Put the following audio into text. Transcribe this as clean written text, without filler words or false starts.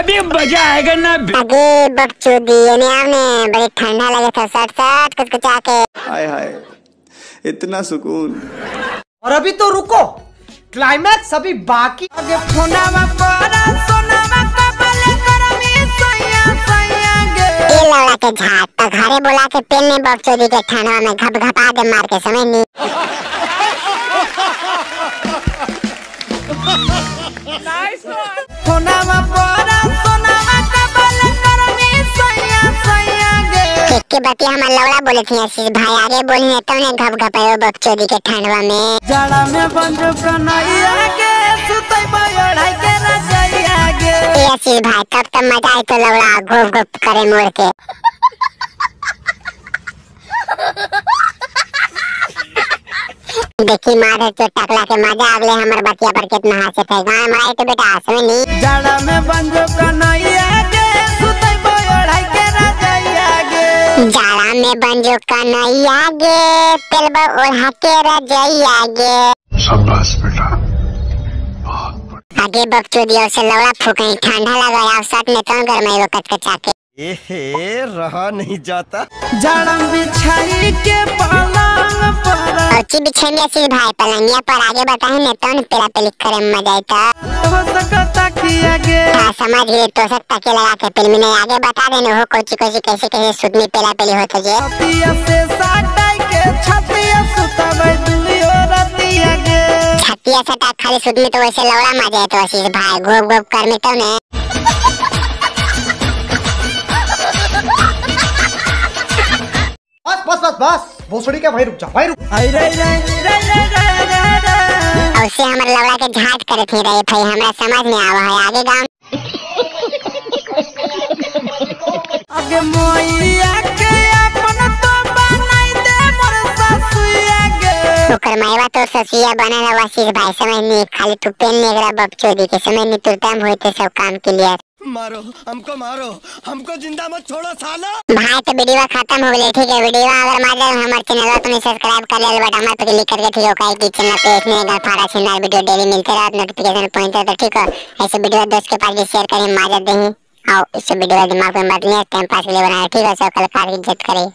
अभी मजा आएगा ना। अगे बकचोदी ने आपने बड़ी ठंडा लगे था सट सट कुचकुचा के। हाय हाय इतना सुकून। और अभी तो रुको, क्लाइमैक्स अभी बाकी। आगे फोनावा पर सोनावा कबल करमी सैया सैया गे। ए लौड़ा के झाट तो घरे बोला के पेन ने बकचोदी के ठंडवा में घप घपा दे मार के समझ नहीं। फोनावा पर सोनावा कबल करमी सैया सैया गे। के बतिया हमार लौड़ा बोले थी आशीष भाई आगे बोली है तो ने घप घपायो बकचोदी के ठंडवा में। जाड़ा में बंजो कन्हैया गे सुतई बयढ़ाई के रजैया गे। ए आशीष भाई तब तब मजा आए तो लौड़ा घोप घोप करे मोड़ के। देखी मारे तो टकला के मजा आगले हमर बतिया पर कितना हंसे थे गाय मारे तो बेटा हंसवे नहीं। जाड़ा में बंजो कन्हैया गे सुतई बयढ़ाई के रजैया गे। जाड़ा में बंजो कन्हैया गे पेलबो ओढ़ा के रजैया गे। शाबाश बेटा बहुत बढ़िया। आगे बकचोदी से लौड़ा फूकई ठंडा लगा और साथ में तो गरमाई कचकचा के। एहे रहा नहीं जाता। जाड़ा बिछाई के पलंग पर औची बिछेंगे आशीष भाई पलंगिया पर आगे बताए ने तो पेला पेली करे मजा आता। हो सकता किया गे। हाँ समझ गए तो सब तके लगा के फिल्म ने आगे बता देने हो कोची कोची कैसे कैसे सुतनी पेला पेली हो तो जे। छतिया से साटाई के छतिया सुतबै दुइयो रतिया गे। छतिया सटा खाली सुतनी तो वैसे लौड़ा मजा है तो आशीष भाई गोप गोप कर में तो ने। बस बस बस बस भोसड़ी का भाई रुक जा भाई रुक। आई रे रे रे रे रे रे। और से हमर लौड़ा के झाट करे थी रे भाई हमरा समझ नहीं आवा है आगे गांव। आगे मोइया के अपन तो बनाई दे मोर ससुइया गे। ओकर माईवा तो ससुइया बनल है आशीष भाई समझ नहीं खाली तू पेन लेकरा बकचोदी के समझ नहीं तुरतम होते सब काम क्लियर। मारो हमको, मारो हमको, जिंदा मत छोड़ो साला। भाई तो वीडियो खत्म हो गई ठीक है। वीडियो अगर मजा आए हमारे चैनल को सब्सक्राइब कर ले बट हमारे पे क्लिक करके ठीक हो काहे कि चैनल पे इसमें गल फाड़ा छिनार वीडियो डेली मिलते रहत नोटिफिकेशन पहुंचते तो ठीक हो। ऐसे वीडियो दोस्त के पास भी शेयर करें मजा दें और इस वीडियो दिमाग में मत ले टाइम पास के लिए बनाया ठीक है। सब कलाकार की इज्जत करें।